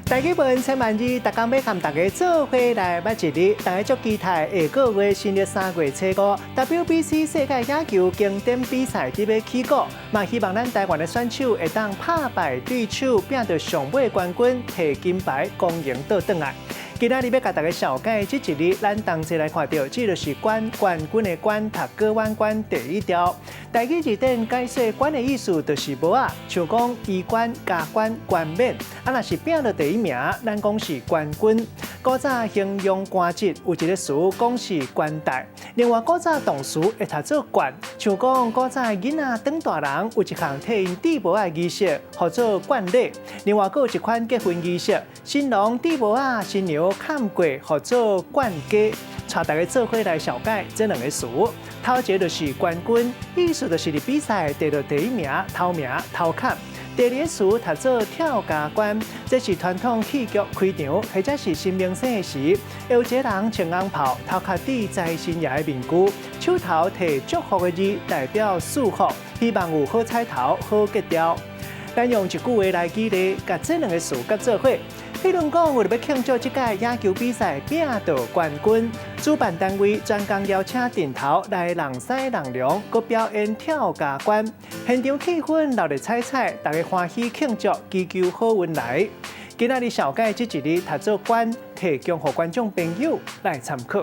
台語文千萬字，逐工欲佮大家做伙來捌一字。大家足期待下個月新曆3月初5，WBC 世界野球經典比賽佇欲起鼓，嘛希望咱台灣的選手會當拍敗對手，拼著上尾冠軍，提金牌光榮倒轉來。今仔日欲共大家紹介這一字，咱同齊來看著，這就是冠，冠軍的冠，讀閣碗關第一條。台語字典解說冠的意思就是帽仔，像講衣冠、加冠、冠冕。啊，若是拼著第一名，咱講是冠軍。古早形容官職有一个詞講是冠帶，另外古早動詞會讀做冠，像講古早囡仔長大人有一項替𪜶戴帽仔儀式，號做冠禮。另外，閣有一款結婚儀式，新郎戴帽仔，新娘崁過，號做冠嫁。帶大家做伙來紹介這兩個詞。頭一个就是冠軍，意思就是佇比賽得著第一名、頭名、頭崁。第二個詞讀做跳加關，這是傳統戲劇開場或者是神明生的時，會有一個人穿紅袍，頭殼戴財神爺的面具，手頭提祝福的字，代表賜福，希望有好彩頭、好吉兆。咱用一句話來舉例，共這兩個詞結做伙。比如講，為著欲慶祝這屆野球比賽拼著冠軍，主辦單位專工邀請陣頭來弄獅弄龍，閣表演跳加關，現場氣氛熱熱彩彩，大家歡喜慶祝，祈求好運來。今仔日紹介這一字讀做冠，提供予觀眾朋友來參考。